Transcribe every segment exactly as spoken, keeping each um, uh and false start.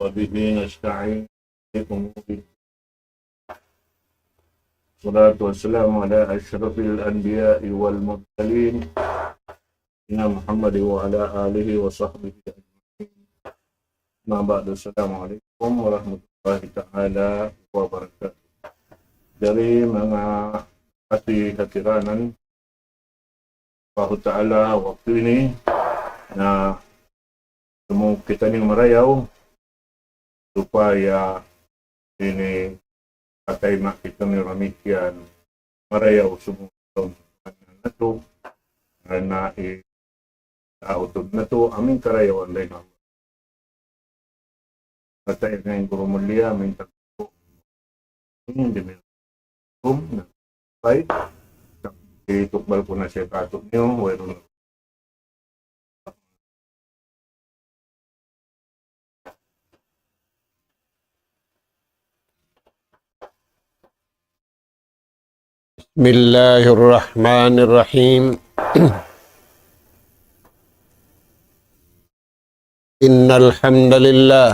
وبه نستعين في أمور الدين. والصلاة والسلام على أشرف الأنبياء والمرسلين، سيدنا محمد وعلى آله وصحبه أجمعين. أما بعد، السلام عليكم ورحمة الله تعالى وبركاته. Jari manga hati-, hatiranan, Allahu Ta'ala, waktu ini na sumūng kitaniyu marayaw supaya ini patay makita ni ramikian marayaw sumūng natu na i tau tu natu amin karayawan dayn ha Allah. Kata ini guru mulia minta ini demi hukum na baik. Itukbal ku na siya katu niyu, wayruun. بسم الله الرحمن الرحيم. إن الحمد لله،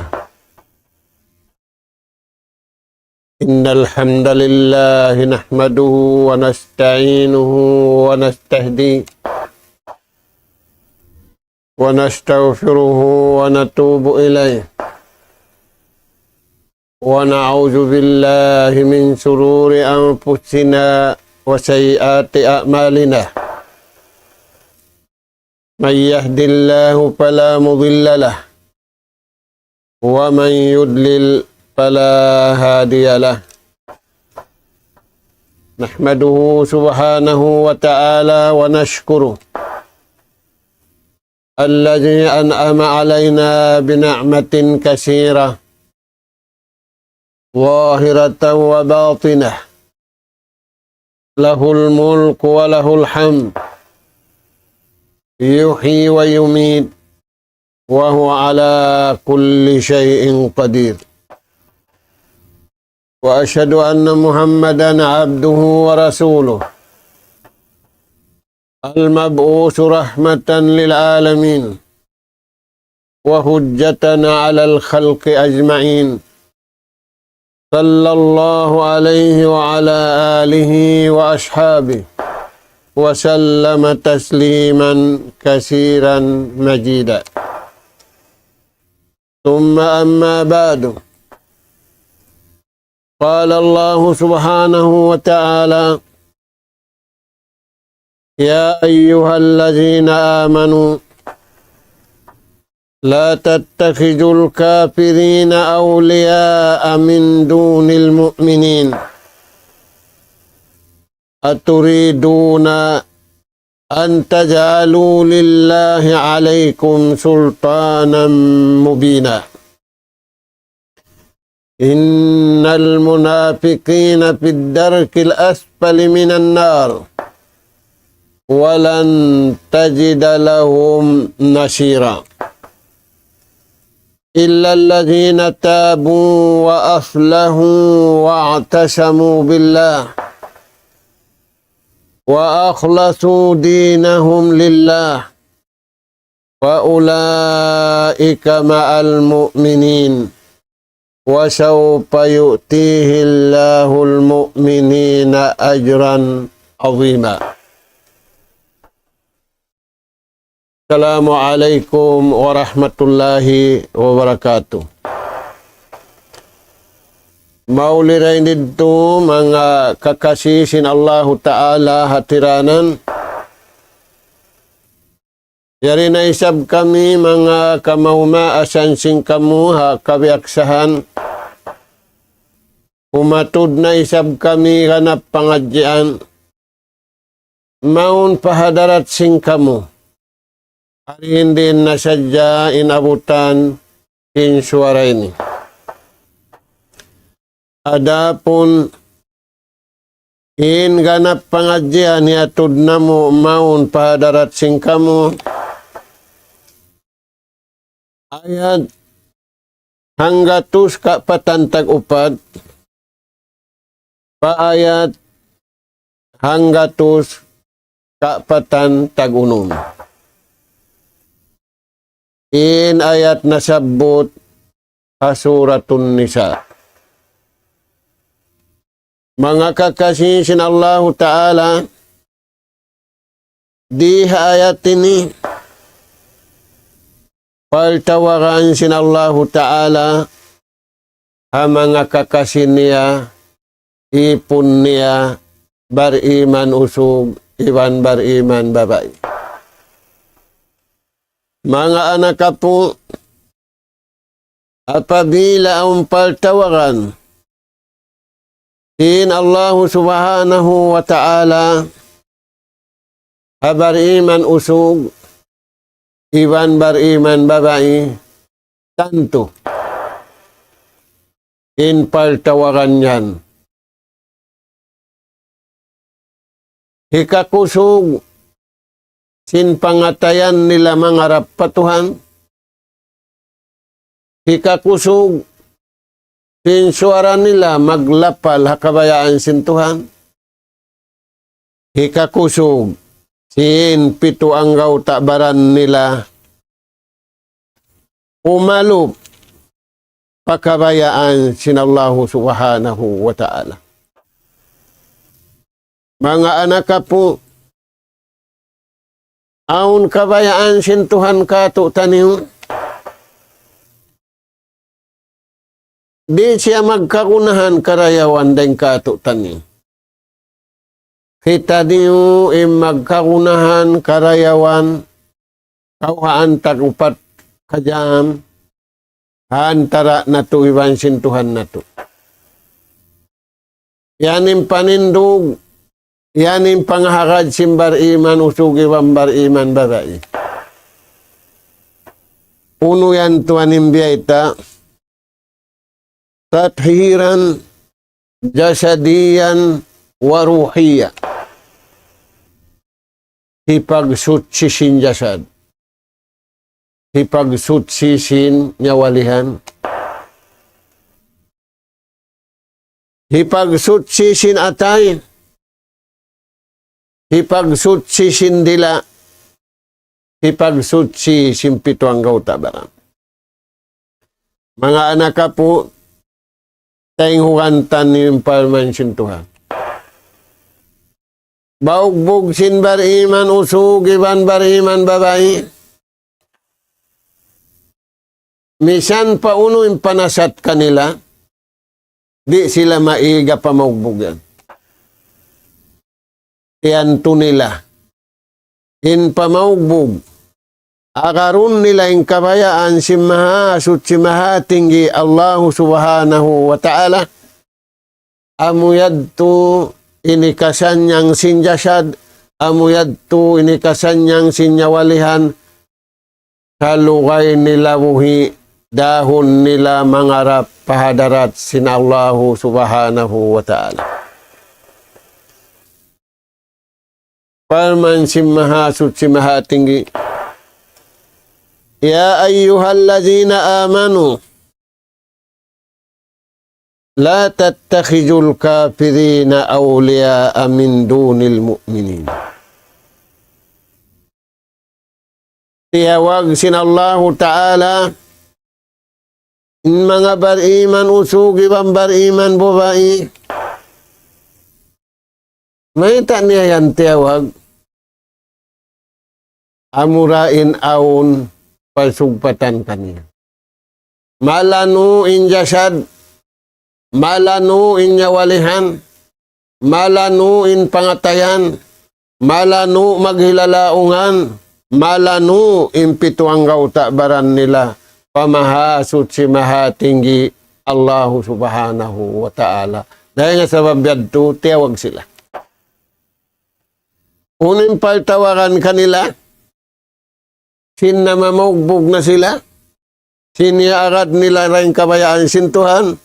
إن الحمد لله نحمده ونستعينه ونستهديه ونستغفره ونتوب إليه، ونعوذ بالله من شرور أنفسنا وسيئات أعمالنا. من يهد الله فلا مضل له، ومن يضلل فلا هادي له. نحمده سبحانه وتعالى ونشكره الذي أنعم علينا بنعمة كثيرة ظاهرة وباطنة، له الملك وله الحمد، يحيي ويميت، وهو على كل شيء قدير. وأشهد أن محمدا عبده ورسوله، المبعوث رحمة للعالمين وحجة على الخلق أجمعين، صلى الله عليه وعلى آله وأصحابه وسلم تسليما كثيرا مزيدا. ثم أما بعد، قال الله سبحانه وتعالى: يا أيها الذين آمنوا لا تتخذوا الكافرين أولياء من دون المؤمنين، أتريدون أن تجعلوا لله عليكم سلطانا مبينا. إن المنافقين في الدرك الأسفل من النار ولن تجد لهم نصيرا. إلا الذين تابوا وأصلحوا واعتصموا بالله وأخلصوا دينهم لله فأولئك مع المؤمنين وسوف يؤتيه الله المؤمنين أجرا عظيما. السلام عليكم ورحمة الله وبركاته. Mauli dayn didtu manga kakasi sin Allahu Ta'ala hatiranan. Yari na isab kami manga kamaumaasan sin kamu ha kabiyaksahan. Umatud na isab kami ganap pangadjian. Mawn pa hadarat sin kamu. Ari hindi na sadja in abutan sin suwara ini. Adapun in ganap pangadjian hiyatud namu' mawn pa hadarat sin kamu. Ayat hanggatus kapatan tag upat, pa ayat hanggatus kapatan tag unum. In ayat nasabbut ha Suratun Nisa. Manga kakasi sin Allahu Ta'ala, di ha ayat ini, paltawaran sin Allahu Ta'ala, ha manga kakasi niya, ipun niya, bariman usug, iban bariman babai. Manga anak apu', apabila awn paltawaran sin Allahu Subhanahu wa Ta'ala, ha bariman usug, iban bariman babai, tantu in paltawaran yan hikakusug sin pangatayan nila mangarap pa Tuhan, hikakusug sin suwara nila maglapal ha kabayaan sin Tuhan, hikakusug sin pitu anggawta' baran nila umalup pa kabayaan sin Allahu Subhanahu wa Ta'ala. Manga anak apu', awn kabayaan sin Tuhan kātu'niyu, di' siya magkagunahan karayawan dayn kātu'niyu. Kitaniyu in magkagunahan karayawan, kawhaan tag upat ka jam, ha antara' natu' iban sin Tuhan natu'. Yan in panindug, yan in pangahagad sin bariman usug iban bariman babai. Unu yan tuwan in biyayta', تطهيرا جسديا وروحيا. Hipagsuchi sin jasad. Hipagsuchi sin nyawalihan. Hipagsuchi sin atay. Hipagsuchi sin dila'. Hipagsuchi sin pitu anggawta' baran. Manga anak apu', taynghugan taniyu in parman sin Tuhan. Baugbug sin bariman usug iban bariman babai. Misan pa unu in panasat kanila, di' sila maiga pamaugbug yan. Iyantu nila in pamaugbug. Agarun nila in kabayaan sin Mahasuchi Mahatinggi Allahu Subhanahu wa Ta'ala. Amu yadtu in hikasanyang sin jasad, amu yadtu in hikasanyang sin nyawalihan, salugay nila buhi', dahun nila mangarap pa hadarat sin Allahu Subhanahu wa Ta'ala. Parman sin Mahasuchi Mahatinggi, يا أيها الذين آمنوا لا تتخذوا الكافرين أولياء من دون المؤمنين. Tiyawag sin Allahu Ta'ala in manga bariman usug iban bariman babai. Mayta' niya yan tiyawag? Amura in awn pasugpatan kaniya. Malanu' in jasad, malanu' in nyawalihan, malanu' in pangatayan, malanu' maghilalaungan, malanu' in pitu anggawta' baran nila pa Mahasuchi Mahatinggi Allahu Subhanahu wa Ta'ala. Dayn ha sabab yadtu, tiyawag sila. Unu in paltawaran kanila, sin namamaugbug na sila, sin iyaagad nila dayn kabayaan sin Tuhan,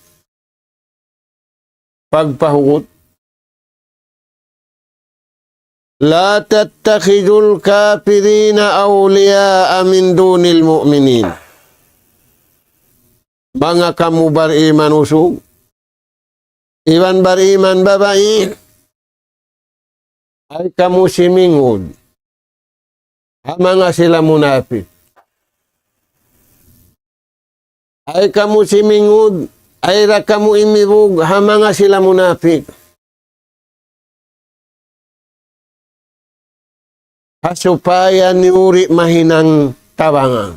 pagpahugut. لا تتخذوا الكافرين أولياء من دون المؤمنين. Manga kamu bariman usug, iban bariman babai, ay kamu simingud ha manga sila munapik. Ay kamu simingud, ay ra kamu imibug ha manga sila munapik. Ha supaya niyu di' mahinang tabangan.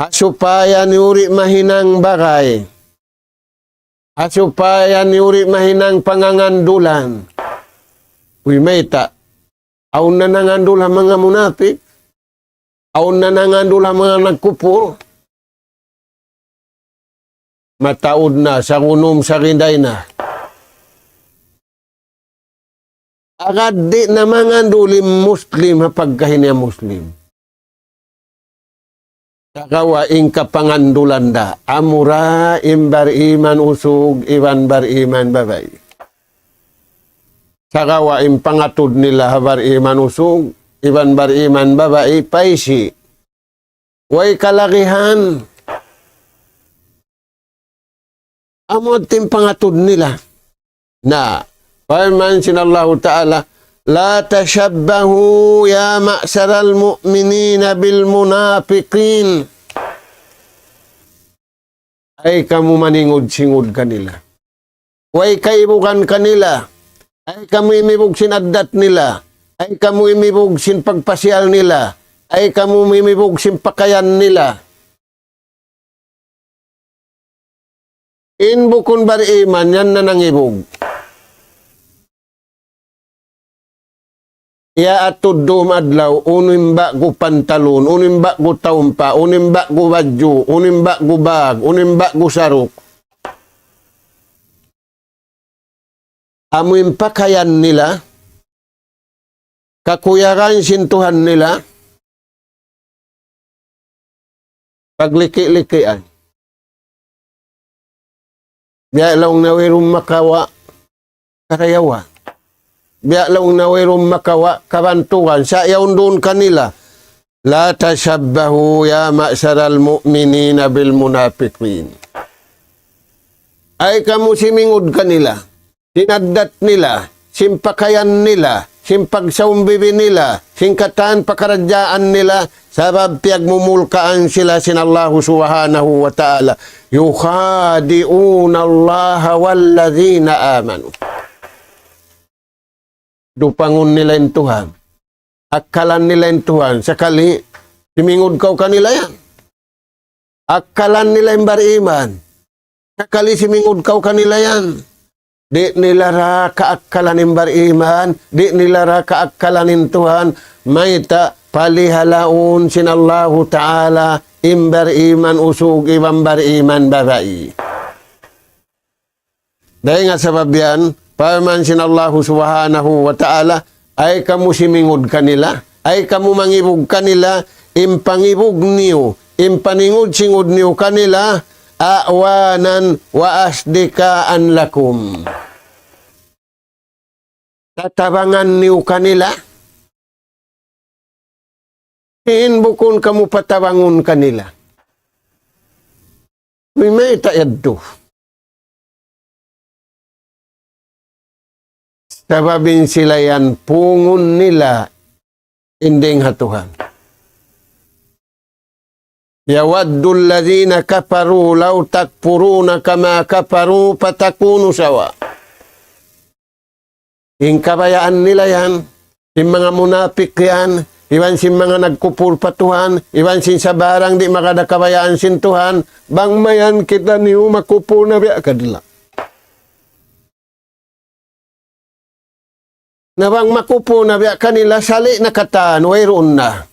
Ha supaya niyu di' mahinang bagay. Ha supaya niyu di' mahinang pangangandulan. Uy, mayta'. Awn na nangandul ha manga munapik. Awn na nangandul ha manga nagkupur. Mataud na, sagunum, saginday na. Agad di' na mangandul in Muslim ha pagkahi niya Muslim. Sagawa' in kapangandulan da, amura in bariman usug iban bariman babai. Sagawa' in pangatud nila ha bariman usug iban bariman babai, paisi'. Way kalagihan. Amu in pangatud nila. Na, parman sin Allahu Ta'ala, لا تشبهوا يا معشر المؤمنين بالمنافقين. Ay kamu maningud-singud kanila. Way kaibugan kanila. Ay kamu imibug sin addat nila. Ay kamu imibug sin pagpasiyal nila. Ay kamu imibug sin pakayan nila. In bukun bariman, yan na nangibug. Iya atud dum adlaw, unu in ba'gu pantalon, unu in ba'gu taumpa, unu in ba'gu badju', unu in ba'gu bag, unu in ba'gu saruk. Amu in pakayan nila, kakuyagan sin Tuhan nila, pagliki-likian. Biya' laung na wayruun makawa' karayawan. Biya' laung na wayruun makawa' kabantugan. Sa' yaun duun kanila, لا تشبهوا يا معشر المؤمنين بالمنافقين. Ay kamu simingud kanila, sin addat nila, sin pakayan nila, sin pagsaumbibi nila, sin katan pakaradjaan nila, sabab piyagmumulkaan sila sin Allahu Subhanahu wa Ta'ala. يخادعون الله والذين آمنوا. Dupangun nila in Tuhan. Akkalan nila in Tuhan. Sakali, simingud kaw kanila yan. Akkalan nila in bariman. Sakali simingud kaw kanila yan. Di' nila ra kaakkalan in bariman. Di' nila ra kaakkalan in Tuhan. Mayta', palihalaun sin Allahu Ta'ala in bariman usug iban bariman babai. Dayn ha sabab yan, parman sin Allahu Subhanahu wa Ta'ala, ay kamu simingud kanila, ay kamu mangibug kanila, in pangibug niyu, in paningud-singud niyu kanila, أعوانا وأصدقاء لكم. Tatabangan niyu kanila, in bukun kamu patabangun kanila. Mayta' yadtu. Sabab in sila yan pungun nila in dayn ha Tuhan. يود الذين كفروا لو تكفرون كما كفروا فتكونوا سواء. In kabayaan nila yan, sin manga munapik yan, iban sin manga nagkupur pa Tuhan, iban sin sabarang di' magad ha kabayaan sin Tuhan, bang mayan kitaniyu makupur na biya' kanila. Na bang makupur na biya' kanila, sali' na katan, wayruun na.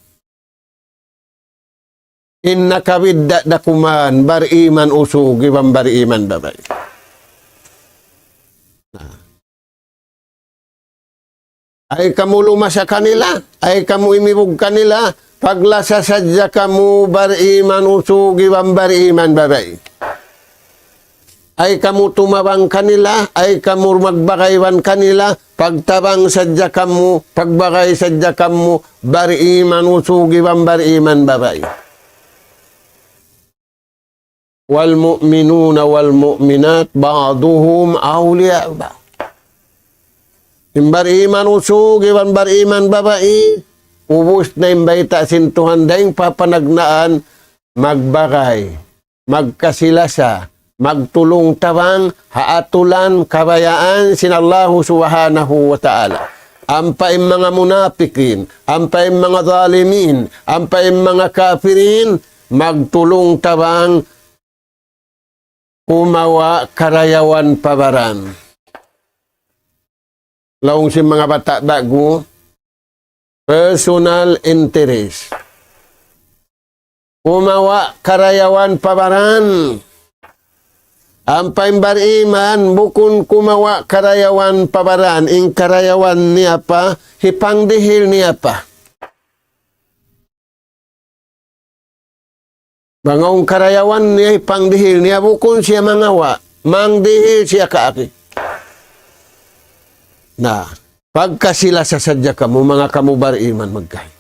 In nakabidda' da kuman, bariman usug iban bariman babai. Na. Ay kamu lumasa kanila, ay kamu imibug kanila, paglasa sadja kamu bariman usug iban bariman babai. Ay kamu tumabang kanila, ay kamu magbagay iban kanila, pagtabang sadja kamu, pagbagay sadja kamu, bariman usug iban bariman babai. والمؤمنون والمؤمنات بعضهم أولياء بعض. In bariman usug iban bariman babai, ubus na in bayta' sin Tuhan dayn pa panagnaan magbagay. magkasilasa, magtulung-tabang ha atulan kabayaan sin Allahu Subhanahu wa Ta'ala. Ampa in manga munapikin, ampa in manga zalimin, ampa in manga kafirin, magtulung-tabang kumawa' karayawan pa baran. Laung sin manga bata' ba'gu, personal interest. Kumawa' karayawan pa baran. Ampa in bariman, bukun kumawa' karayawan pa baran, in karayawan niya pa, hipangdihil niya pa. Bang awn karayawan niya, hipangdihil niya, bukun siya mangawa', mangdihil siya kaagi. Na, pagkasilasa sadja kamu, manga kamu bariman magkahi.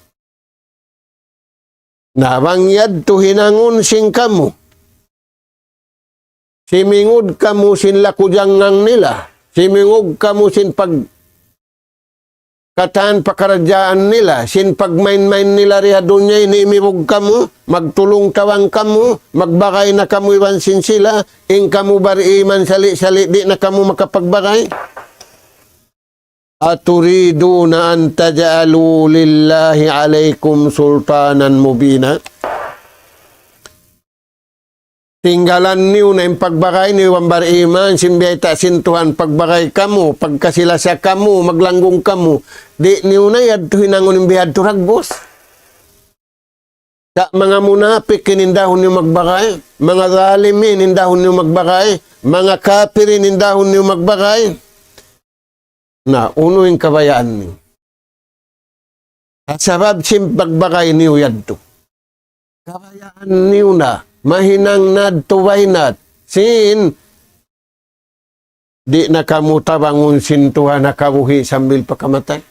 Na, bang yadtu hinangun sin kamu, simingud kamu sin laku jangngang nila, simingud kamu sin pag- katan pakaradjaan nila, sin pagmain-main nila di ha dunya ini, imibug kamu, magtulung-tabang kamu, magbagay na kamu iban sin sila, in kamu bariman sali'-sali' di' na kamu makapagbagay. أتريدون أن تجعلوا لله عليكم سلطانا مبينا. Tinggalan niyu na in pagbagay niyu iban bariman, sin biyayta' sin Tuhan, pagbagay kamu, pagkasilasa kamu, maglanggung kamu. Di' niyu na yadtu hinangun in bihadtu ragbus. Sa' manga munapik in indahun niyu magbagay, manga zalimin in indahun niyu magbagay, manga kapirin in indahun niyu magbagay. Na, unu in kabayaan niyu? Ha sabab sin pagbagay niyu yadtu. Kabayaan niyu na, mahinang na yadtu baynat. Sin, di' na kamu tabangun sin Tuhan ha kabuhi' sambil pa kamatay.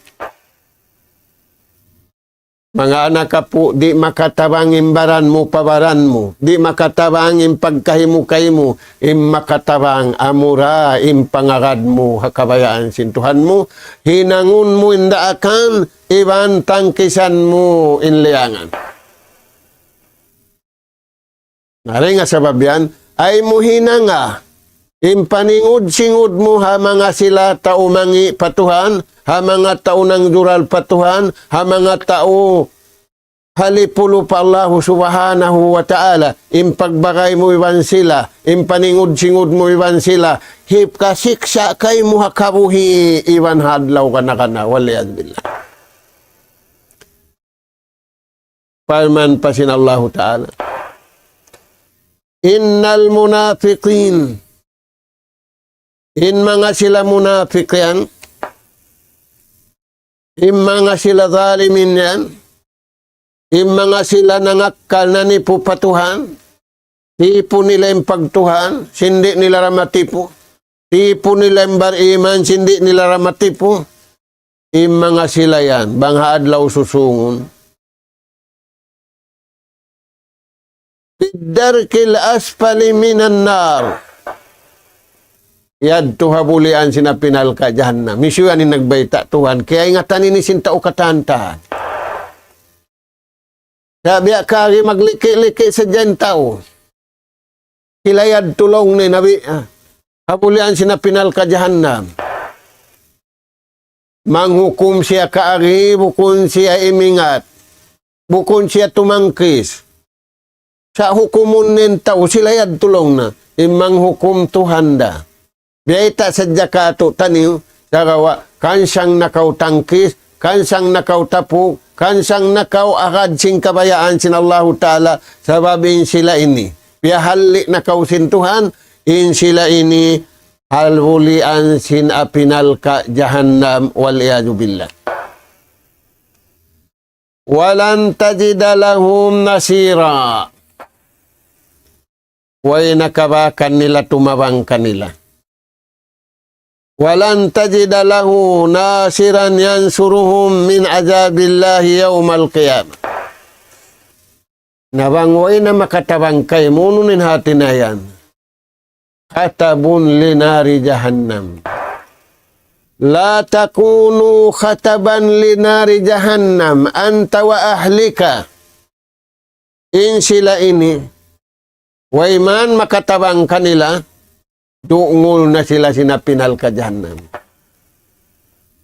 Manga anak apu', di' makatabang in baran mu pa baran mu, di' makatabang in pagkahi mu kaymu, in makatabang amura in pangagad mu ha kabayaan sin Tuhan mu, hinangun mu in daakan, iban tangkisan mu in liyangan. Na, dayn ha sabab yan, ayaw mu hinanga in paningud-singud mu ha manga sila tau mangi' pa Tuhan, ha manga tau nangdural pa Tuhan, ha manga tau halipulu pa Allahu Subhanahu wa Ta'ala, in pagbagay mu iban sila, in paningud-singud mu iban sila, hikasiksa' kaymu ha kabuhi' iban ha adlaw kana-kana, wal iyadhu billah. Parman pa sin Allahu Ta'ala, إن المنافقين, in manga sila munapik yan, in manga sila zalimin yan, in manga sila nangakkal nanipu pa Tuhan, tipu nila in pagtuhan, sin di' nila da matipu, tipu nila in bariman, sin di' nila da matipu, in manga sila yan, bang ha adlaw susungun, في الدرك الأسفل من النار. Yadtu ha bulian sin api narka' jahannam. Hisiyu yan in nagbayta'? Tuhan. Kaingatan ini sin tau katan-katan. Sa' biya' kaagi magliki'-liki' sadja in tau. Sila yadtu laung niya Nabi, ah, ha bulian sin api narka' jahannam. Manghukum siya kaagi, bukun siya imingat, bukun siya tumangkis. Sa' hukumun niya in tau, sila yadtu laung niya. In manghukum Tuhan da. Biyayta' sadja kātu'niyu, sagawa', kansang na kaw tangkis, kansang na kaw tapuk, kansang na kaw agad sin kabayaan sin Allahu Ta'ala, sabab in sila ini. Piyahalli' na kaw sin Tuhan, in sila ini, ha bulian sin api narka' jahannam, wal iyadhu billah. ولن تجد لهم نصيرا. Way na kabakan nila tumabang kanila. ولن تجد له ناصرا ينصرهم من عذاب الله يوم القيامة. Na bang way na makatabang kaymu, unu in hāti niya yan? خطب لنار جهنم. لا تكونوا خطبا لنار جهنم أنت وأهلك. In sila ini, Way man makatabang kanila, dungul na sila sin api narka' jahannam.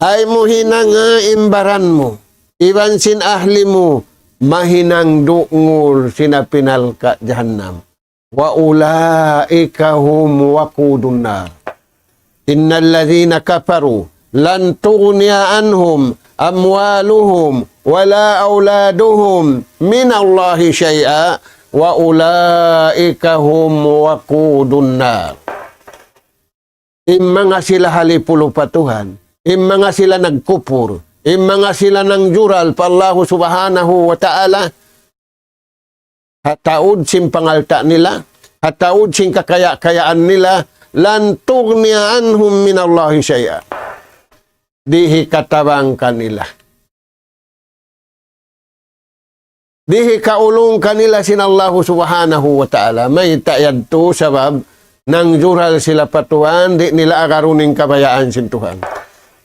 Ay mu hinanga in baran mu, iban sin ahli mu, mahinang dungul sin api narka' jahannam. وأولئك هم وقود النار. إن الذين كفروا لن تغني عنهم أموالهم ولا أولادهم من الله شيئا وأولئك هم وقود النار. In manga sila halipulu pa Tuhan, in manga sila nagkupur, in manga sila nangjural pa Allahu Subhanahu wa Ta'ala, ha taud sin pangalta' nila, ha taud sin kakaya-kayaan nila, لن تغني عنهم من الله شيئا. Di' hikatabang kanila. Di' hikaulung kanila sin Allahu Subhanahu wa Ta'ala. Mayta' yadtu? Sabab nangjural sila pa Tuhan, di' nila agarun in kabayaan sin Tuhan.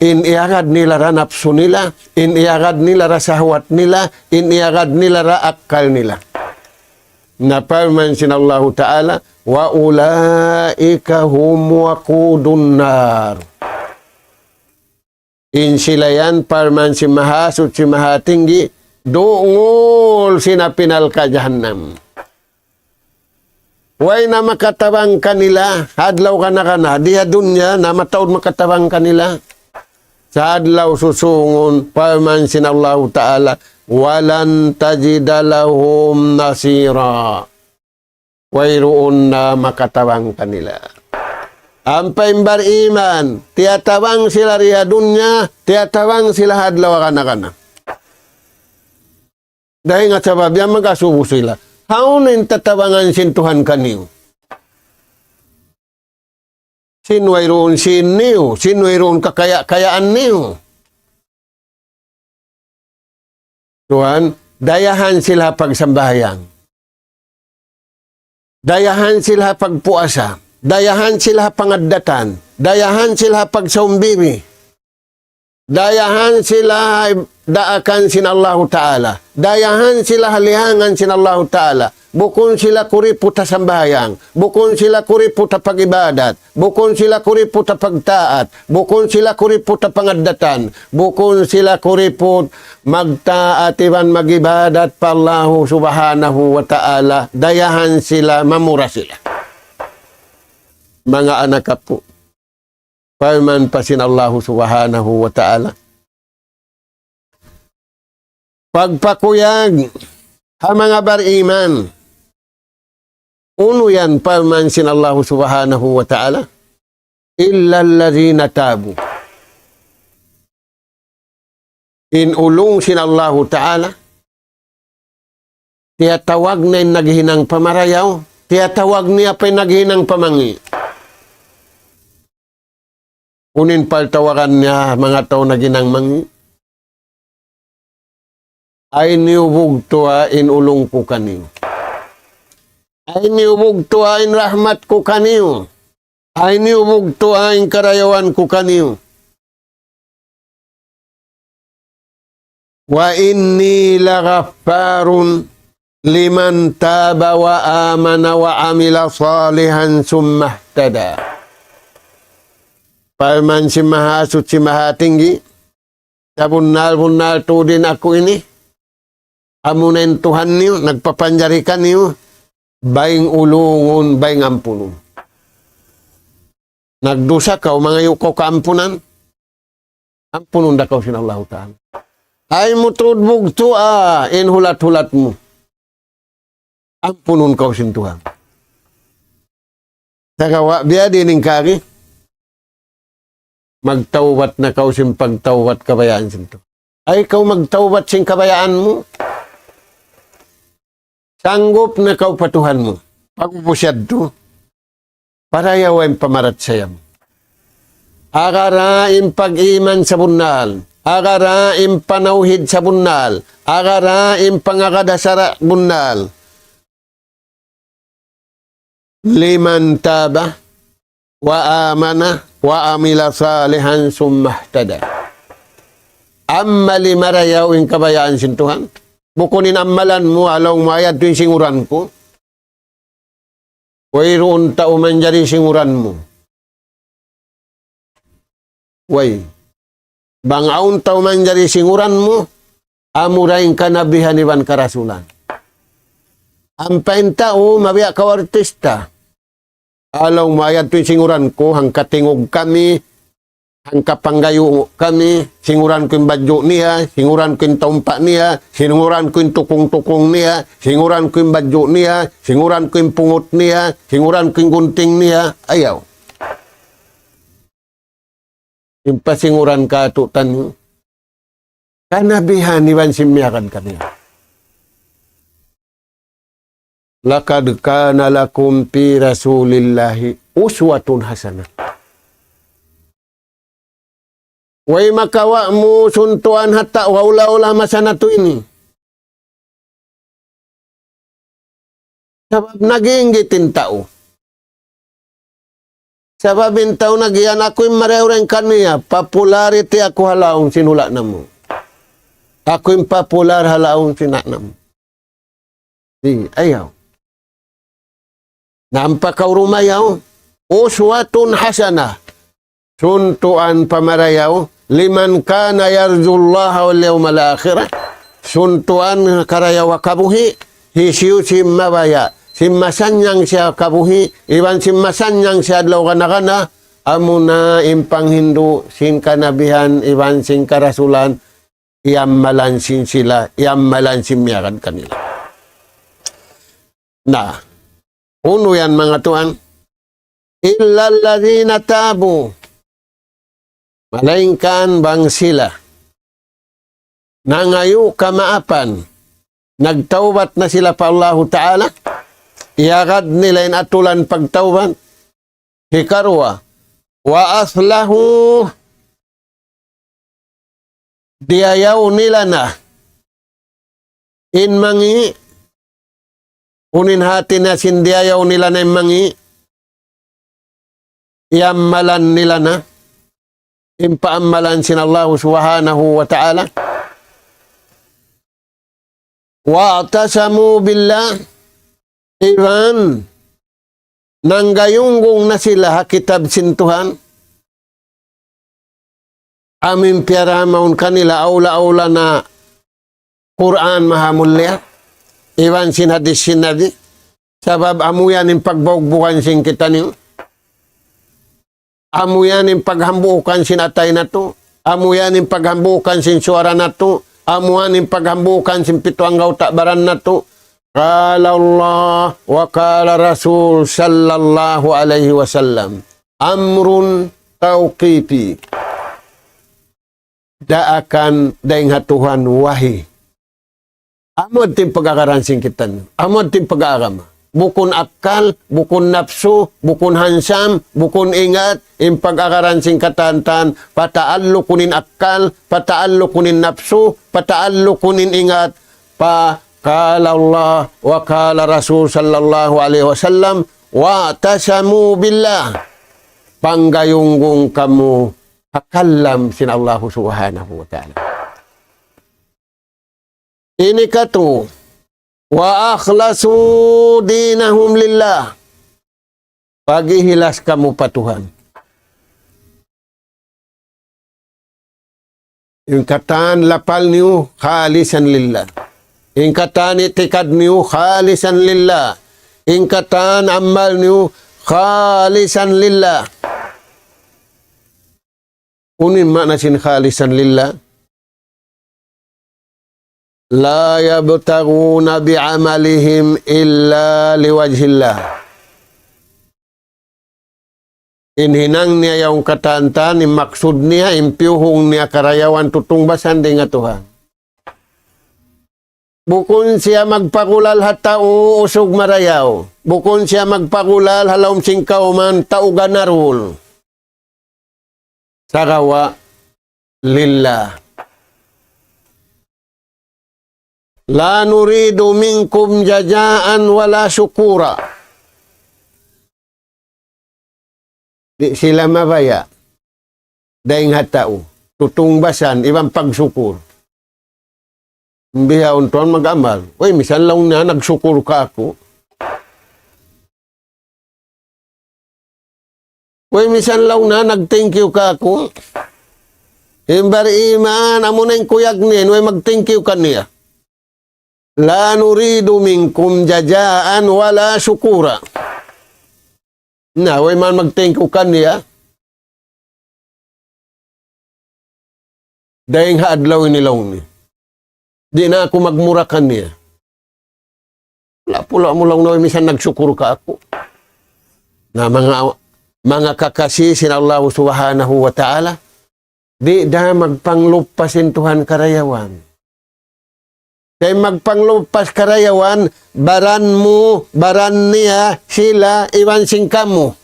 In iyagad nila ra napsu nila, in iyagad nila ra sahwat nila, in iyagad nila ra akkal nila. Na parman sin Allahu Ta'ala, وأولئك هم وقود النار. In sila yan, parman sin Mahasuchi Mahatinggi, dungul sin api narka' jahannam. Way na makatabang kanila, ha adlaw kana-kana, di ha dunya, na mataud makatabang kanila. Sa' adlaw susūngun, parman sin Allahu Ta'ala, ولن تجد لهم نصيرا. Wayruun na makatabang kanila. Ampa in bariman, tiyatabang sila di ha dunya, tiyatabang sila ha adlaw kana-kana. Dayn ha sabab yan mag-asubu sila. Hawnu in tatabangan sin Tuhan kaniyu? Sin wayruun sīn niyu, sin wayruun kakaya-kayaan niyu. Tuwan, dayahan sila ha pagsambahayang. Dayahan sila ha pagpuasa. Dayahan sila ha pangaddatan. Dayahan sila ha pagsaumbiri. Dayahan sila ha daakan sin Allahu Ta'ala. Dayahan sila ha lihangan sin Allahu Ta'ala. Bukun sila kuriput ha sambahayang. Bukun sila kuriput ha pag-ibadat. Bukun sila kuriput ha pagtaat. Bukun sila kuriput ha pangaddatan. Bukun sila kuriput magtaat iban mag-ibadat pa Allahu Subhanahu wa Ta'ala. Dayahan sila, mamura sila. Manga anak apu'. Parman pa sin Allahu Subhanahu wa Ta'ala. Pagpakuyag ha manga bariman. Unu yan parman sin Allahu Subhanahu wa Ta'ala? إلا الذين تابوا. In ulung sin Allahu Ta'ala, tiyatawag niya in naghihinang pamarayaw, tiyatawag niya pa in naghihinang pamangi'. Unu in pagtawagan niya manga tau naghinang mangi'? Ay niyu bugtua in ulung ku kaniyu. Ay niyu bugtua in rahmat ku kaniyu. Ay niyu bugtua in karayawan ku kaniyu. وإني لغفار لمن تاب وآمن وعمل صالحا ثم اهتدى. Parman sin Mahasuchi Mahatinggi, sabunnal-bunnal tuud in aku ini, amuna in Tuhan niyu, nagpapanjari kaniyu, bang ulungun, bang ampunun. Nagdusa kaw, mangayu' kaw kaampunan, ampunun da kaw sin Allahu Ta'ala. Ay mu tuud bugtua in hulat-hulat mu, ampunun kaw sin Tuhan. Sagawa' biya' diin in kari, magtawbat na kaw sin pagtawbat kabayaan sin Tuhan. Ay kaw magtawbat sin kabayaan mu. Sanggup na kaw pa Tuhan mu. Pag'ubus yadtu, parayawa in pamarachaya mu. Agara in pag-iman sabunnal. Agara in panawhid sabunnal. Agara in pangagad ha sara' bunnal. لمن تاب وآمن وعمل صالحا ثم اهتدى. Amal marayaw in kabayaan sin Tuhan. Bukun in amalan mu, laung mu ayat tu in singuran ku. Wayruun tau manjari singuran mu. Way. Bang awn tau manjari singuran mu, amu da in kanabihan iban karasulan. Ampa in tau, mabiya' kaw artista. Alaw, mayad tu in singuran ku, hangkatingug kami, hangkapanggayu' kami, singuran ku in badju' niya, singuran ku in taumpa' niya, singuran ku in tukung-tukung niya, singuran ku in badju' niya, singuran ku in pungut niya, singuran ku in gunting niya, ayaw. In pasinguran katu' taniyu. Kanabihan iban sin miyagad kaniya. لقد كان لكم في رسول الله أسوة حسنة. Way makawa' mu suntuan ha tau ha ula-ula masa natu' ini. Sabab nag-iinggit in tau. Sabab in tau nag-iyan aku in marayaw dayn kaniya, popularity aku ha lawm sin hula' namu'. Aku in popular ha lawm sin hula' namu'. Di', ayaw. Na ampa kaw dumayaw, uswatun hasanah. Suntuan pamarayaw, لمن كان يرجو الله واليوم الآخر. Suntuan karayaw ha kabuhi', hisiyu-siyu in mabaya', sin masannyang siya ha kabuhi', iban sin masannyang siya adlaw gana-gana, amuna in panghindu' sin kanabihan, iban sin karasulan, iyammalan sin sila, iyammalan sin miyagad kanila. Na, unu yan manga tuwan? إلا الذين تابوا. Malaingkan bang sila nangayu' kamaapan, nagtawbat na sila pa Allahu Ta'ala, iyagad nila in atulan pagtawbat. Hikaruwa, وأصلحوا, diyayaw nila na in mangi', unu in hati niya sin diyayaw nila na in mangi', iyammalan nila na in paammalan sin Allahu Subhanahu wa Ta'ala. واعتصموا بالله, iban nanggayunggung na sila ha kitab sin Tuhan. Amu in piyaramaun kanila awla-awla na Qur'an maha mulia, iban sin hadis sin Nabi. Sabab amu yan in pagbaugbugan sin kitaniyu. Amu yan in paghambuukan sin atay natu'. Amu yan in paghambuukan sin suwara natu'. Amu yan in paghambuukan sin pitu anggawta' baran natu'. قال الله وقال رسول صلى الله عليه وسلم. أمر توقيفي. Daakan dayn ha Tuhan wahi. Amu yadtu in pag-agaran sin kitaniyu. Amu yadtu in pag-agama. Bukun akkal, bukun napsu, bukun hansam, bukun ingat, in pag-agaran sin katan-katan, pataallukun in akkal, pataallukun in napsu, pataallukun in ingat, pa قال الله وقال رسول صلى الله عليه وسلم, واعتصموا بالله. Panggayunggung kamu ha kalam sin Allahu Subhanahu wa Ta'ala. Ini katu, وأخلصوا دينهم لله. Pag-ihilas kamu pa Tuhan. In katan lapal niyu خالصا لله. In katan itikad niyu خالصا لله. In katan amal niyu خالصا لله. Unu in maana sin خالصا لله? لا يبتغون بعملهم إلا لوجه الله. In hinang niya yaun katan-katan, in maksud niya, in piyuhung niya karayawan tutungbasan dayn ha Tuhan. Bukun siya magpagulal ha tau usug marayaw. Bukun siya magpagulal ha lawm sin kawman tau ganarul. Sagawa' لله. لا نريد منكم جزاء ولا شكورا. Di' sila mabaya' dayn ha tau tutungbasan iban pagsukur. Bihaun tuwan mag-amal. Uy, misan laung niya nagsukur kāku'. Way misan laung na nag-thank you kāku'. In bariman, amuna in kuyag niya, way mag-thank you kaniya. لا نريد منكم جزاء ولا شكورا. Na, way man mag-thank you kaniya. Dayng ha adlaw ini laung niya. Di' na aku magmura kaniya. Wala' pula mu laung na way misan nagsukur kāku'. Na manga, manga kakasi sin Allah Subhanahu wa Ta'ala, di' da magpangluppas in Tuhan karayawan. Kay magpangluppas karayawan, baran mu, baran niya, sila, iban sin kamu.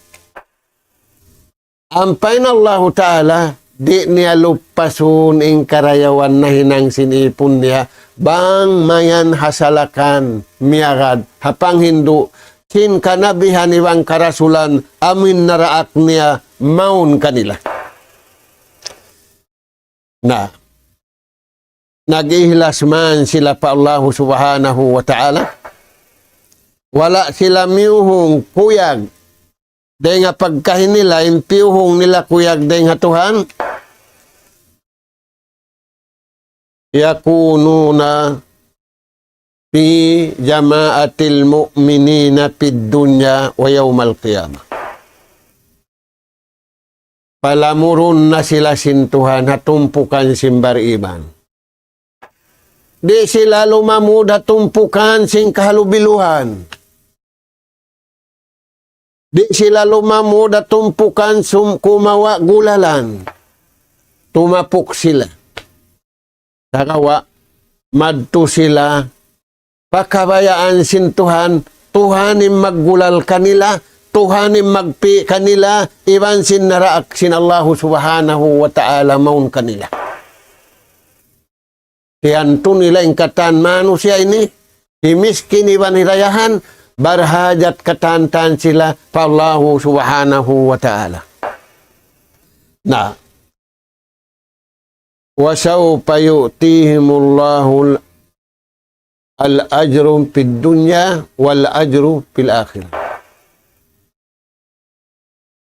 Ampa in Allahu Ta'ala, di' niya luppasun in karayawan nahinang sin ipun niya, bang mayan ha salakan miyagad, ha panghindu', sin kanabihan iban karasulan, amu in naraak niya mawn kanila. Na, nag-ihlas man sila pa Allahu Subhanahu wa Ta'ala. Wala' sila miyuhung kuyag dayng ha pagkahi nila, in piyuhung nila kuyag dayng ha Tuhan. يكونون في جماعة المؤمنين في الدنيا ويوم القيامة. Palamurun na sila sin Tuhan ha tumpukan sin bariman. Di' sila lumamud ha tumpukan sin kahalubiluhan. Di' sila lumamud ha tumpukan sin kumawa' gulalan. Tumapuk sila. Sagawa', madtu sila pa kabayaan sin Tuhan, Tuhan in maggulal kanila, Tuhan in magpi' kanila, iban sin naraak sin Allahu Subhanahu wa Ta'ala mawn kanila. Tiyantu nila in katan manusiya' ini, himiskin iban hirayahan, barhajat katan-katan sila pa Allahu Subhanahu wa Ta'ala. Na, وسوف يؤتيهم الله الأجر في الدنيا والأجر في الآخرة.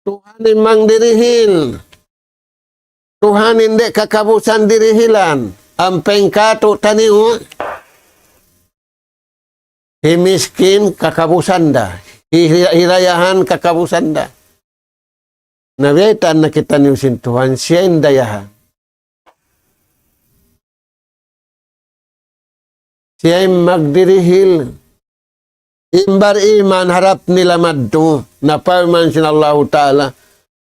Tuhan in mangdirihil. Tuhan in di' kakabusan dirihilan. Ampa in katu' taniyu, himiskin kakabusan da. Hi-, hirayahan kakabusan da. Na biyaytaan na kitaniyu sin Tuhan, siya in dayahan. Siya in magdirihil. In bariman harap nila madtu, na parman sin Allahu Ta'ala,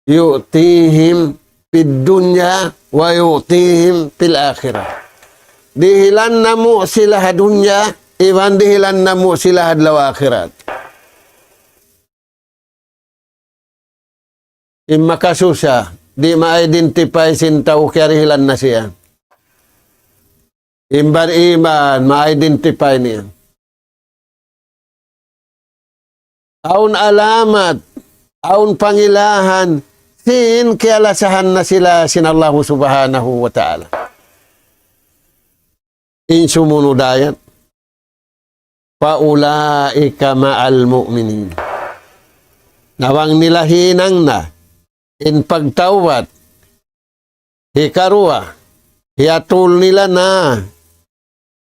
يؤتيهم في الدنيا ويؤتيهم في الآخرة. Dihilan namu' sila ha dunya, iban dihilan namu' sila ha adlaw akhirat. In makasusa, di' ma-identify sin tau kiyarihilan na siya. In bariman, ma-identify niya. Awn alamat, awn pangilahan, sin kiyalasahan na sila sin Allahu Subhanahu wa Ta'ala. In sumunud ayat, فأولئك مع المؤمنين. Na bang nila hinang na in pagtawbat, hikaruwa, hiyatul nila na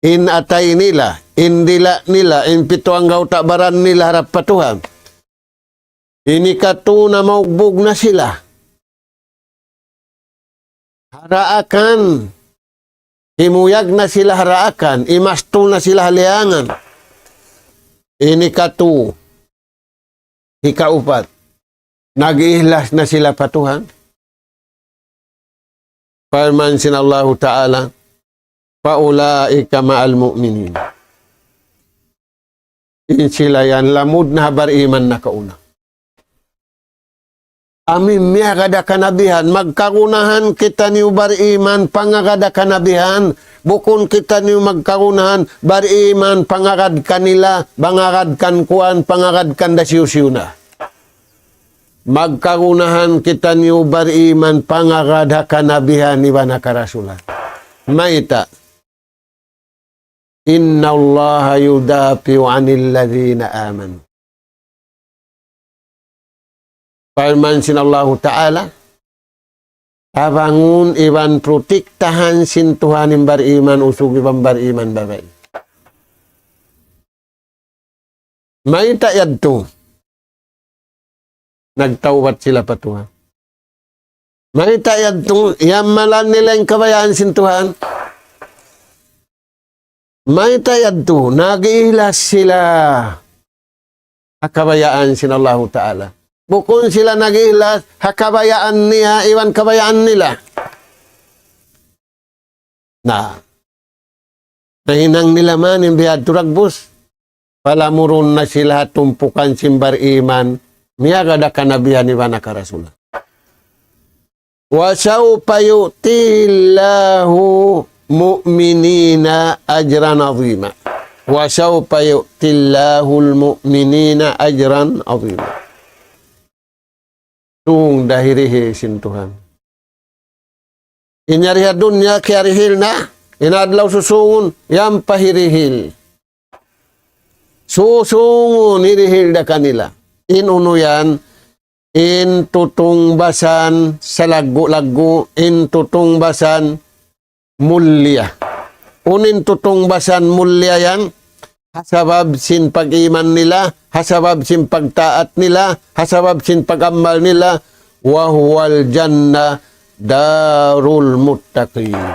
in atay nila, in dila' nila, in pitu anggawta' baran nila harap pa Tuhan. Ini katu' na maugbug na sila. Ha raakan, himuyag na sila ha raakan, imastul na sila ha liyangan. Ini katu', hikaupat, nag-ihlas na sila pa Tuhan. Parman sin Allahu Ta'ala, فأولئك مع المؤمنين. In sila yan lamud na ha bariman nakauna. Amu in miyagad ha kanabihan, magkagunahan kitaniyu bariman pangagad ha kanabihan, bukun kitaniyu magkagunahan bariman pangagad kanila, pangagad kan kuwan, pangagad kan da siyu-siyu na. Magkagunahan kitaniyu bariman pangagad ha kanabihan iban ha karasulan. Mayta'? إن الله يدافع عن الذين آمنوا. Parman sin Allahu Ta'ala, tabangun iban protektahan sin Tuhan in bariman usug iban bariman babai. Mayta' yadtu? Nagtawbat sila pa Tuhan. Mayta' yadtu? Iyamalan nila in kabayaan sin Tuhan. Mayta' yadtu? Nag-ihlas sila ha kabayaan sin Allahu Ta'ala. Bukun sila nag-ihlas ha kabayaan niya iban kabayaan nila. Na, nahinang nila man in bihadtu dagbus. Palamurun na sila ha tumpukan sin bariman, miyagad ha kanabihan iban ha karasulan. وسوف يؤتيه الله المؤمنين أجرا عظيما. وسوف يؤتي الله المؤمنين أجرا عظيما. Sung da hirihil sin Tuhan. In yari ha dunya kiyarihil na, in adlaw susungun, yan pa hirihil. Susungun hirihil da kanila. In unu yan, in tutungbasan salaggu'-laggu', in tutungbasan mulliya. Unu in tutungbasan mulliya yan? Ha sabab sin pag-iman nila, ha sabab sin pagtaat nila, ha sabab sin pag-amal nila, وهو الجنة دار المتقين.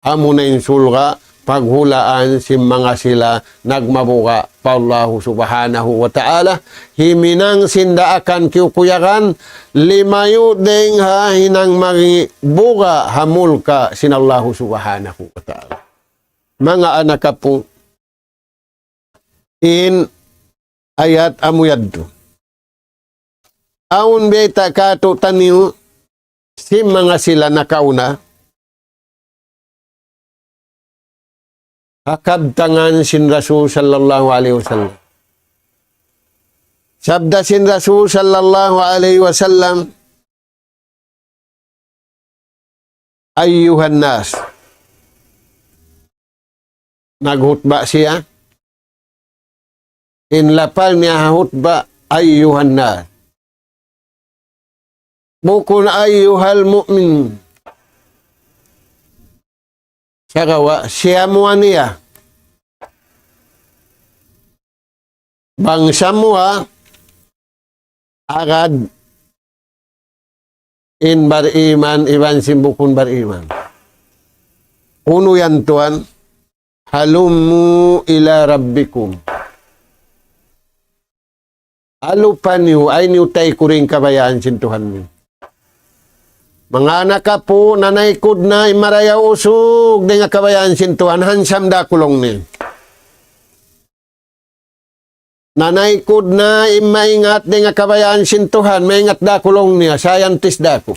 Amuna in surga', paghulaan sin manga sila nagmabuga' pa Allahu Subhanahu wa Ta'ala, himinang sin daakan kiyukuyagan, limayu' dayng ha hinang magbuga' ha mulka' sin Allahu Subhanahu wa Ta'ala. Manga anak apu', in ayat amu yadtu. Awn bayta' kātu'niyu sin manga sila nakauna, ha kabtangan sin Rasul sallallahu alayhi wasallam. Sabda sin Rasul sallallahu alayhi wasallam, أيها الناس. Naghutba siya. In lapal niya ha hutba, أيها الناس. Bukun أيها المؤمن. Sagawa', siya muwa niya. Bang samuwa, agad in bariman iban sin bukun bariman. Unu yan tuwan, هلموا إلى ربكم. Alupa niyu, ayaw niyu taykurin kabayaan sin Tuhan niyu. Manga anak apu', nanaykud na in marayaw usug dayng ha kabayaan sin Tuhan, hansam da ku laung niya. Nanaykud na in maingat dayng ha kabayaan sin Tuhan, maingat da ku laung niya, scientist da ku.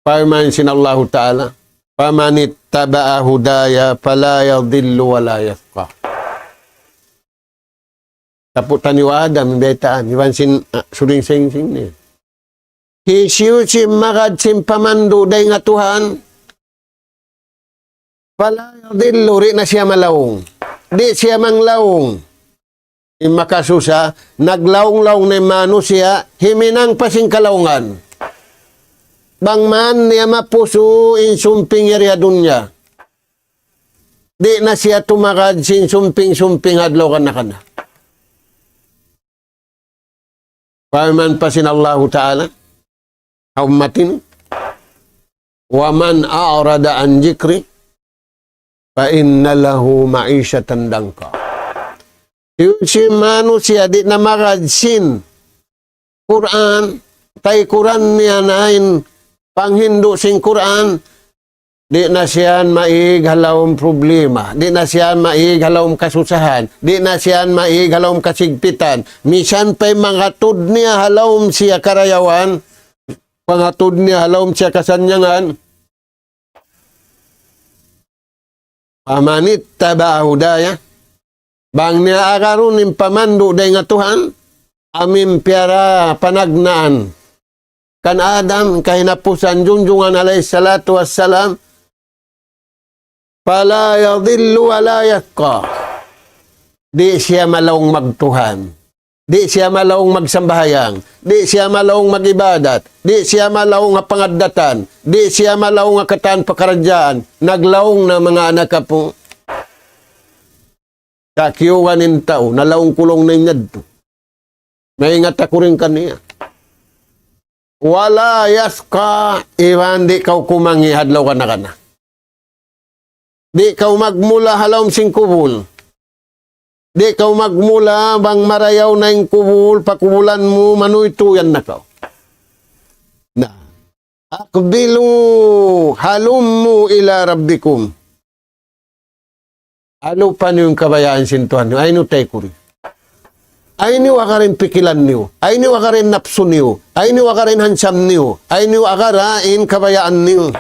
Parman sin Allahu Ta'ala, فمن اتبع هداي فلا يضل ولا يشقى. Taputan ni Adam, baytaan, iban sin, ah, suling singsing niya. Hisiyu-siyu in magad sin pamandu' dayng ha Tuhan, فلا يضل, di' na siya malaung. Di' siya manglaung. In makasusa, naglaung-laung na in manusiya', himinang pa sin kalaungan. Bang man niya mapusu' in sumping yari ha dunya. Di' na siya tumagad sin sumping-sumping adlaw kana-kana. Parman pa sin Allahu Ta'ala, ha ummat ini, ومن أعرض عن ذكري فإن له معيشة ضنكا. Hisiyu-siyu in manusiya' di' na magad sin Qur'an, taykuran niya na in panghindu' sin Qur'an, di' na siya maig ha lawm problema, di' na siya maig ha lawm kasusahan, di' na siya maig ha lawm kasigpitan. Misan pa in mangatud niya ha lawm siya karayawan, mangatud niya ha lawm siya kasannyangan. فمن اتبع هداي, bang niya agarun in pamandu' dayng ha Tuhan, amu in piyara panagnaan kan Adam, kahinapusan junjungan alayhi salatu wassalam, فلا يضل ولا يشقى. Di' siya malaung magtuhan. Di' siya malaung magsambahayang. Di' siya malaung mag-ibadat. Di' siya malaung ha pangaddatan. Di' siya malaung ha katan pakaradjaan. Naglaung na, manga anak apu'. Sa' kiyugan in tau, nalaung-laung na in yadtu. Maingat aku dayn kaniya. ولا يشقى, iban di' kaw kumangi' ha adlaw kana-kana. Di' kaw magmula ha lawm sin kubul. Di' kaw magmula bang marayaw na in kubul, pakubulan mu, manuytuyan na kaw. Na. أقبلوا هلموا إلى ربكم. Alupa niyu in kabayaan sin Tuhan niyu, ayaw niyu taykuri. Ayaw niyu agaran pikilan niyu, ayaw niyu agaran napsu niyu, ayaw niyu agaran hansam niyu, ayaw niyu agaran kabayaan niyu.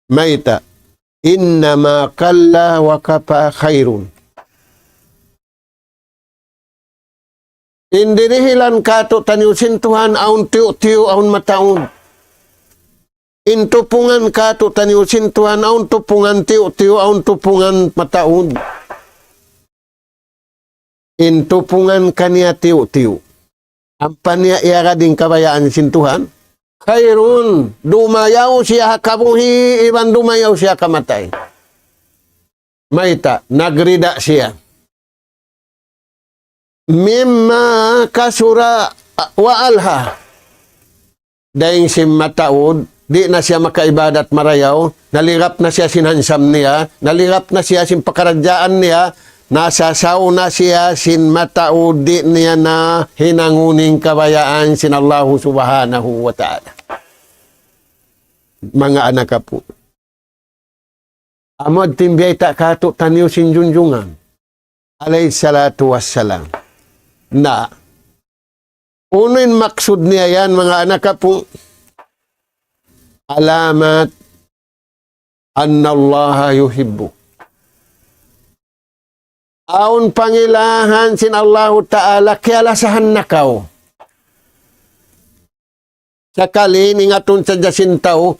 Mayta', إنما قل وكفى خير. In dirihilan kātu'niyu sin Tuhan, awn tiyu'-tiyu', awn mataud. In tupungan kātu'niyu sin Tuhan, awn tupungan tiyu'-tiyu', awn tupungan mataud. In tupungan kaniya tiyu'-tiyu'. Ampa niya iyagad in kabayaan sin Tuhan. خير, dumayaw siya ha kabuhi', iban dumayaw siya ha kamatay. Mayta', nagrida siya. مما كثر وألهى. Dayn sin mataud, di' na siya makaibadat marayaw, nalirap na siya sin hansam niya, nalirap na siya sin pakaradjaan niya, nasasaw na siya sin mataud, di' niya na hinangun in kabayaan sin Allahu Subhanahu wa Ta'ala. Manga anak apu'. Amu yadtu in biyayta' kātu'niyu sin Junjungan alayhi salatu wassalam. Na, unu in maksud niya yan, manga anak apu'? علامة أن الله يحبك. Awn pangilahan sin Allahu Ta'ala, kiyalasahan na kaw. Sakali, ingatun sadja sin tau,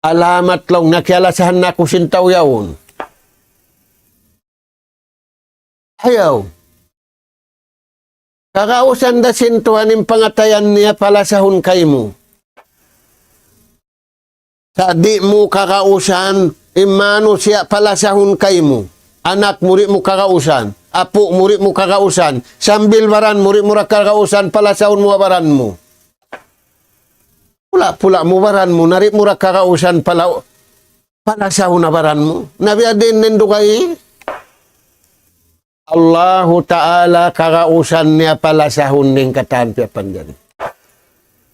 alamat laung niya kiyalasahan na aku sin tau yaun. Ayaw. Kagausan da sin Tuhan in pangatayan niya palasahun kaymu. Sa' di' mu kagausan, in manusiya' palasahun kaymu. Anak mu di' mu kagausan, apu' mu di' mu kagausan, sambil baran mu di' mu da kagausan, palasahun mu ha baran mu. Pula-pula mu baran mu, na di' mu da kagausan pala-, palasahun na baran mu. Na biya' diin in dugaing? Allahu Ta'ala kagausan niya palasahun in katan piyapanjari.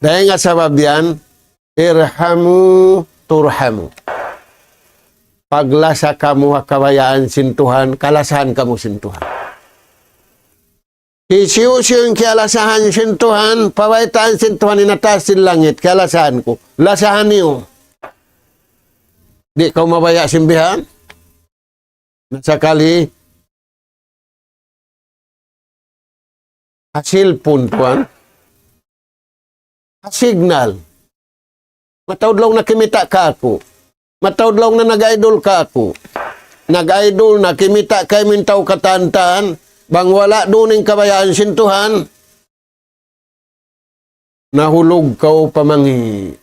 Dayn ha sabab yan, ارحموا ترحموا. Paglasa kamu ha kabayaan sin Tuhan, kalasahan kamu sin Tuhan. Hisiyu-siyu in kiyalasahan sin Tuhan, pabaytaan sin Tuhan in ha taas sin langit, kiyalasahan ku. Lasahan niyu. Di' kaw mabaya' sin bihan? Na sakali, ha cellphone, tuwan. Ha signal. Mataud laung na kimita' kāku'. Mataud laung na nag-idol kāku'. Nag-idol na, kimita' kaymu in tau katan-katan, bang wala' duun in kabayaan sin Tuhan, nahulug kaw pa mangi'.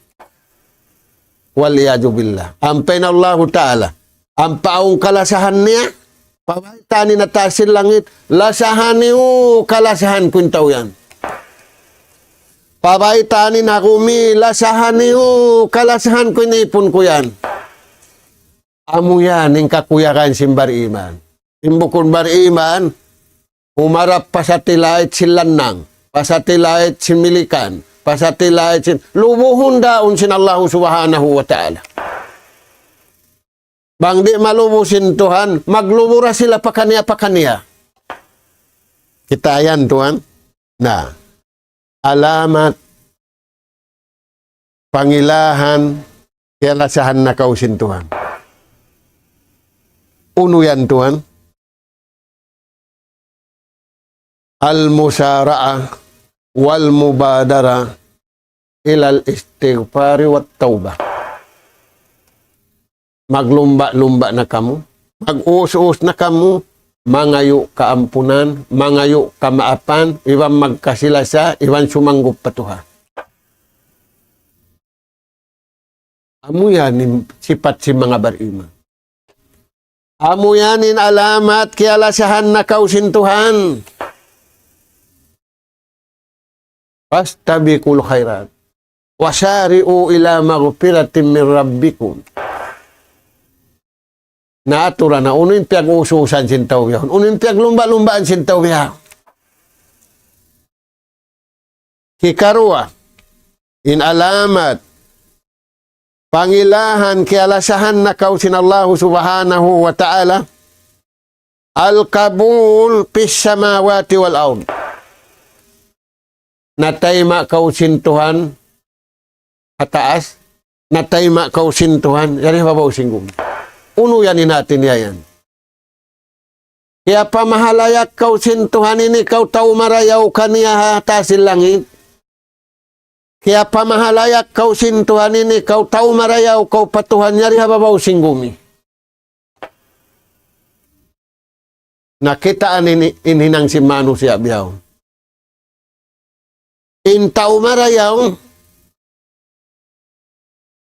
والعياذ بالله. Ampa in Allahu Ta'ala, ampa awn kalasahan niya, pabaytaan in ha taas sin langit, lasahan niyu kalasahan ku in tau yan. Pabaytaan in ha gumi, lasahan niyu kalasahan ku in ipun ku yan. Amu yan in kakuyagan sin bariman. In bukun bariman, humarap pa satellite sin lannang, pa satellite sin milikan, pa satellite sin, lubuhun daun sin Allahu Subhanahu wa Ta'ala. Bang di' malubu sin Tuhan, maglubu da sila pakaniya-pakaniya. Kita' yan, tuwan. Na, alamat, pangilahan, kiyalasahan na kaw sin Tuhan. Unu yan, tuwan? المسارعة والمبادرة إلى الاستغفار والتوبة. Maglumba'-lumba' na kamu, mag-us-us na kamu, mangayu' kaampunan, mangayu' kamaapan, iban magkasi-lasa, iban sumanggup pa Tuhan. Amu yan in sipat sin manga bariman. Amu yan in alamat kiyalasahan na kaw sin Tuhan. فاستبقوا الخيرات وسارعوا إلى مغفرة من ربكم. Na aturan na, unu in piyag-ususan sin tau yaun? Unu in piyaglumba'-lumbaan sin tau yaun? Hikaruwa, in alamat pangilahan kiyalasahan na kaw sin Allahu Subhanahu wa Ta'ala, القبول في السماوات والأرض. Natayma' kaw sin Tuhan ha taas, natayma' kaw sin Tuhan yari ha babaw sin gumi. Unu yan in hati niya yan? Kiyapamahalayak kaw sin Tuhan ini kaw tau marayaw kaniya ha taas sin langit. Kiyapamahalayak kaw sin Tuhan ini kaw tau marayaw kaw pa Tuhan yari ha babaw sin gumi. Na kitaa niyu in hinang sin manusiya' bihaun. In tau marayaw,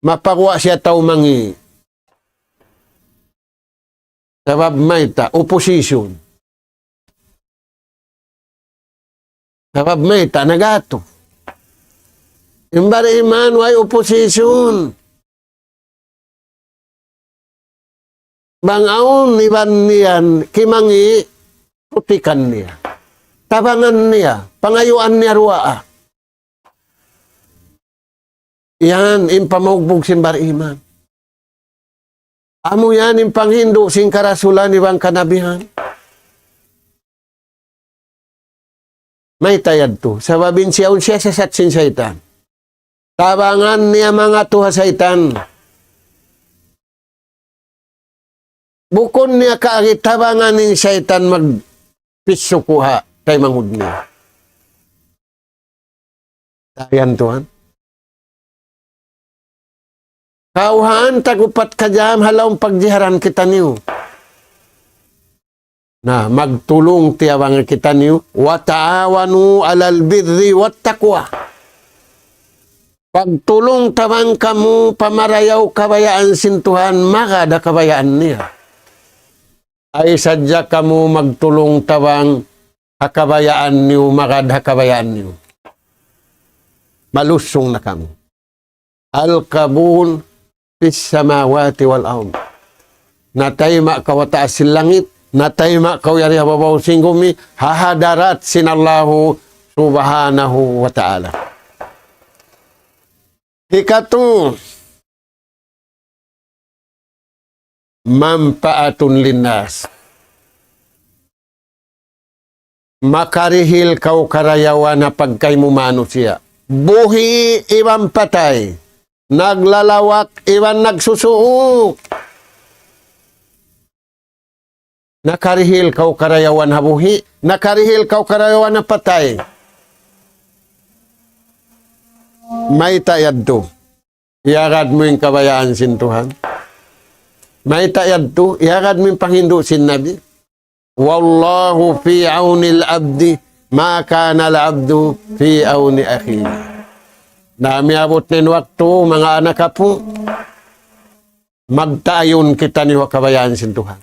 mapaguwa' siya tau mangi'. Sabab mayta', opposition. Sabab mayta', nag-atu. In bariman, way opposition. Bang awn iban niya kimangi', putikan niya. Tabangan niya, pangayuan niya duwaa. Yan in pamaugbug sin bariman. Amu yan in panghindu' sin karasulan iban kanabihan. Mayta' yadtu? Sabab in siya, awn siya sasat sin saytan. Tabangan niya mangatu ha saytan. Bukun niya kaagi tabangan in saytan magpisuku ha taymanghud niya. Dayan tuwan. Kauhaan tag-upat ka jam ha lawm pagjiharan kitaniyu. Na, magtulung-tiyabang kitaniyu, وتعاونوا على البر والتقوى. Pagtulung-tabang kamu pa marayaw kabayaan sin Tuhan, magad ha kabayaan niya. Ay sadja kamu magtulung-tabang ha kabayaan niyu, magad ha kabayaan niyu. Malusung na kamu. القبول في السماوات والأرض. Natayma' kaw ha taas sin langit, natayma' kaw yari ha babaw sin gumi, ha hadarat sin Allahu Subhanahu wa Ta'ala. Hikatu, منفعة للناس. Makarihil kaw karayawan ha pagkahi mu manusiya'. Buhi' iban patay. Naglalawak iban nagsusuuk. Nakarihil kaw karayawan ha buhi', nakarihil kaw karayawan ha patay. Mayta' yadtu? Iyagad mu in kabayaan sin Tuhan. Mayta' yadtu? Iyagad mu in panghindu' sin Nabi. والله في عون العبد ما كان العبد في عون أخيه. Na miyabut na in waktu, manga anak apu', magtaayun kitaniyu ha kabayaan sin Tuhan.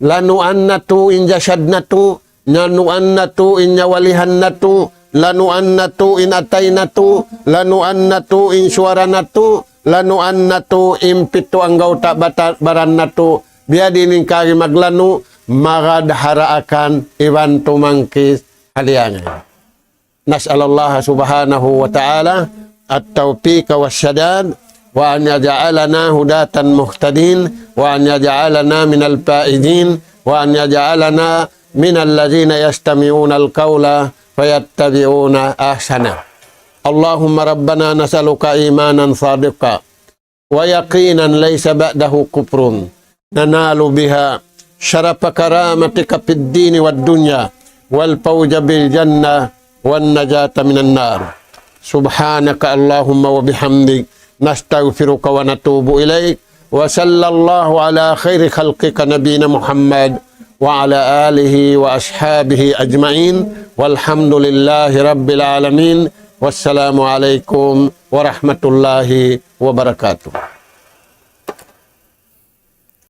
Lanuan natu' in jasad natu', lanuan natu' in nyawalihan natu', lanuan natu' in atay natu', lanuan natu' in suwara natu', lanuan natu' in pitu anggawta' bata-, baran natu', biyadiin in kaagi maglanu', magad ha daakan iban tumangkis ha liyangan. نسأل الله سبحانه وتعالى التوفيق والسداد، وأن يجعلنا هداة مهتدين، وأن يجعلنا من الفائزين، وأن يجعلنا من الذين يستمعون القول فيتبعون أحسنه. اللهم ربنا نسألك إيمانا صادقا ويقينا ليس بعده كفر ننال بها شرف كرامتك في الدين والدنيا والفوز بالجنة والنجاة من النار. سبحانك اللهم وبحمدك، نستغفرك ونتوب إليك. وصلى الله على خير خلقك نبينا محمد وعلى آله وأصحابه أجمعين. والحمد لله رب العالمين. والسلام عليكم ورحمة الله وبركاته.